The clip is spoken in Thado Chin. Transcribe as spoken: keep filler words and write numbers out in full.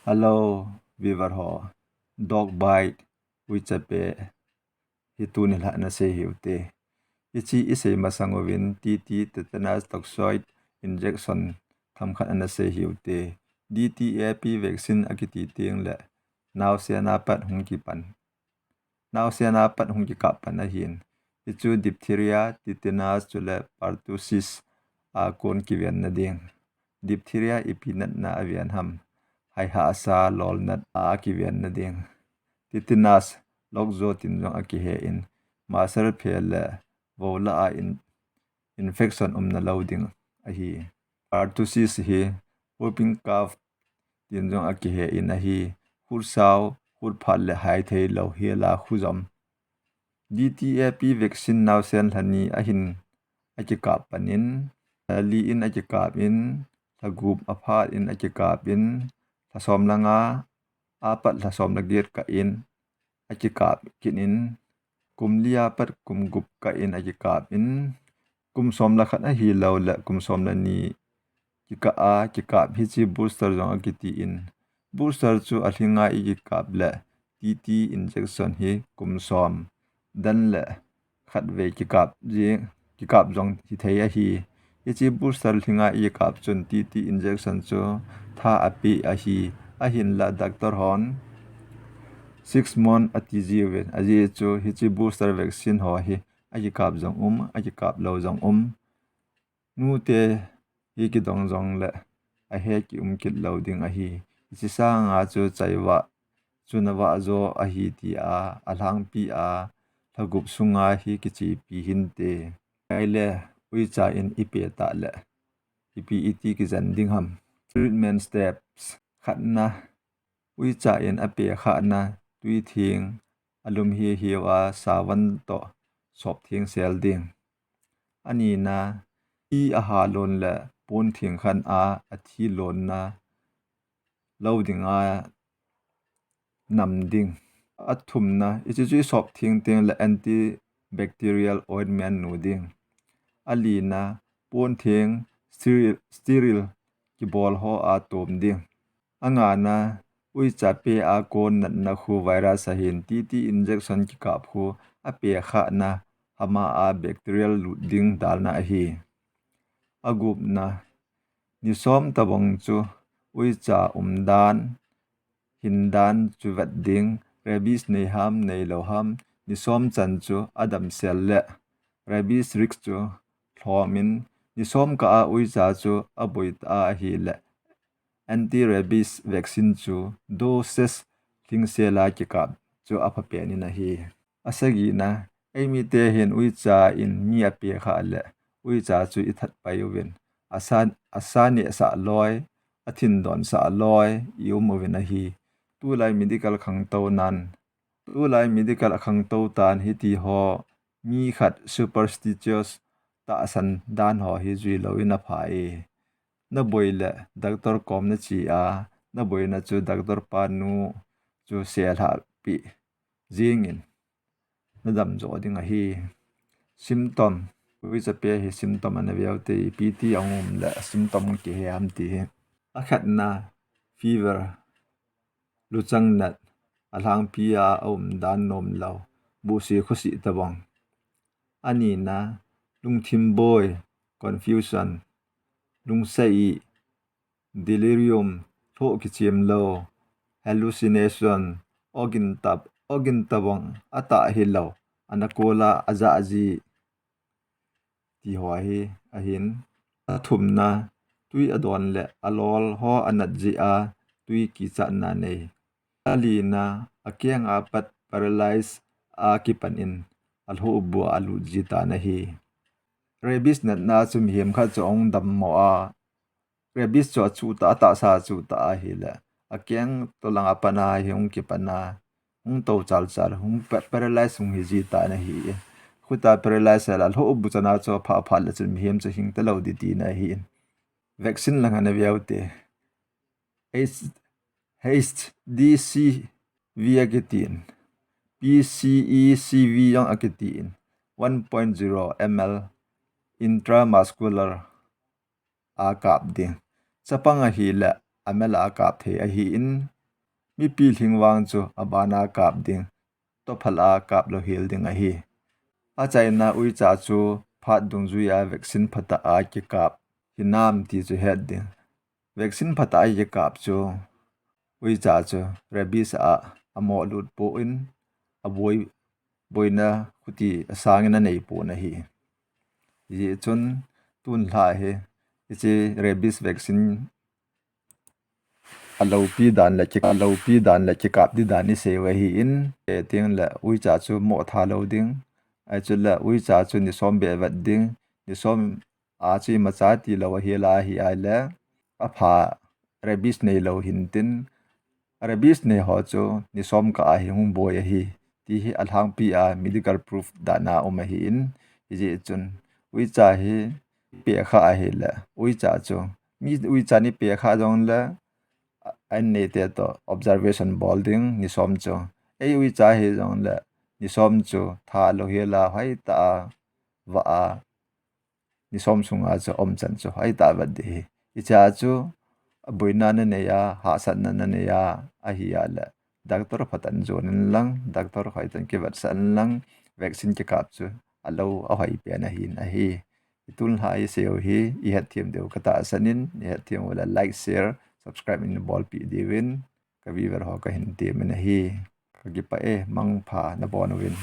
Hello, viewer ho. Dog bite, uicha pe, hi tuni lhah nasei hiu te. Hichi isei masang uvin T T, tetanus toxoid injection themkhat ana sei hiu te. D T A P vaccine akiti teng le naosen a pat hung kipan. Naosen a pat hung kikap pan ahin. Hichu diphtheria, tetanus chule pertussis a kon kivenna ding. Diphtheria ipi natna a ven ham? Haihahsa lolnat a kivenna ding. Tetanus, lokjo tin jong akihe in, muscle phe le vola a in, infection umna lou ding ahi. Pertussis hi whooping cough tin jong akihe in ahi. Khutsau, khutphat le hai thei lou hi la khujom. D T A P vaccine naosen lhani ahin akikap panin, lhali in akikap in, lhagup aphat in akikap in, lhasom le nga apat lhasom le get kah in akikap kit in, kum li apat kum gup kah in akikap in, kum som le khat ahilou le kum som le ni kikah a kikap hichi booster jong akiti in. Booster chu alhinga ikikap le T T injection hi kum som dan le khatvei kikap jing, kikap jong hithei ahi. Hichi booster lhinga ikap chun T T injection chu tha ape ahi. Ahinla doctor hon six month ati jiuvin. Ajeh chu hichi booster vaccine ho hi akikap jong um, akikap lou jong um. Nute hi kidong jongle ahe kium kit lou ding ahi. Hichi sanga chu chaivah chu navah jo ahi tia, alhangpi a lhagup sunga hi kichepi hinte. Aile uicha in ipe tah le ipi iti kijen ding ham? Treatment steps. Khatna, uicha in ape khahna tui theng alum hihiu a savan toh sop theng sel ding. Anina, i ahalon le pon theng khat a athi lonna lou dinga nam ding. Athumna, hichi chu isop theng teng le antibacterial ointment nu ding. Alina, pon theng sterile, sterile kibol ho a tom ding. Angana, uicha pe a kon natna khu virus ahin, T T injection kikap khu ape khahna hama a bacterial lut ding dalna ahi. Agupna, ni som tabang chu uicha umdan, hindan chu vet ding, rabies nei ham, neilou ham, ni som chan chu adam sel le rabies risk chu lhomin, ni som kah a uicha chu aboi ta ahile anti-rabies vaccine chu doses lhingsel a kikap chu aphapen in ahi. Asagina, eimite hin uicha in mi ape khah le uicha chu ithat pai uvin, asa, asa nehsah loi, athindonsah loi ium uvin ahi. Tulai medical khangtou nan, tulai medical akhangtou tan hiti ho, mi khat superstitious tahsan dan ho hi jui lou in apha e. Naboi le doctor kom nache a, naboina chu doctor pa nu chu selhah peh jingin nadam jo ding ahi. Symptom, uicha pe hi symptom ana veu te, ipi ti ahung um le symptom kihe ham ti hi. Akhatna, fever, luchang nat, alhangpi a aumdan nomlou, buhsi khusi tabang. Anina, lungthim boi, confusion, lungsa-ih, delirium, lhoh kichem lou, hallucination, ogin tab, ogin tabang atah hilou, ana kola ajah ji ti ho ahi, ahin. Athumna, tui adon le alol ho anat jeh a tui kichatna nei. Alina, akeng apat paralyze a kipan in alhohbua alut ji tan ahi. Rabies natna chu mihem khat chu ahung dammo a, rabies chu achuh tah, atahsa achuh tah ahile, akeng toh langa pat a hi hung kipan a, hung tou chalchal, hung pa-, paralyze hung hi ji tan ahi. Khuta paralyze ahile alhohbu chan a chu aphah phat le chun mihem chu hing talou ding tina ahi. Vaccine lang ana veu te. H-, H D C V akitin, P C E C V jong akitin, one point zero M L intramuscular a kap ding. Chapang ahile amel a kap thei ahin, mipi lhing vang chu abana kap ding, tophal a kap lou hel ding ahi. Achaina uicha chu phat dungjuia vaccine phatah a kikap hinam ti chu het ding. Vaccine phatah a kikap chu uicha chu rabies a amoh lut pon, aboi, boina khuti asangin anei pon ahi. Hijeh chun tunlha hi hiche rabies vaccine aloupi dan le ki, aloupi dan le kikap di dan isei u ahin, e, teng le uicha chu moh tha lou ding. Ahi chu le uicha chu ni som beh vet ding, ni som a chu imacha tilou ahi la ahi a le, apha rabies neilou hintin, rabies nei ho chu ni som kah a hi hung boi ahi, ti hi alhangpi a medical proof dan a um ahin, hijeh chun uicha hi pekha ahi le, uicha chu, mi uicha ni pekha jong le, a, an neite toh observation bol ding ni som chu. Ei uicha hi jong le, ni som chu tha lou hel a hoitah a vah a, ni som sunga chu umchan chu hoitah a vet ding ahi. Hichea chu boina nanei a, hahsatna nanei a, ahi a le, doctor phatah in jon in lang, doctor hoitah in kivetsah in lang, vaccine kikap chu alou ahoi pen ahin ahi. Hiche tunlha isei u hi ihet them diu katahsan in, ihet them u le like, share, subscribe in bolpeh diuvin, ka viewer ho kahin temin ahi. Kakipah e, mangpha nabon uvin.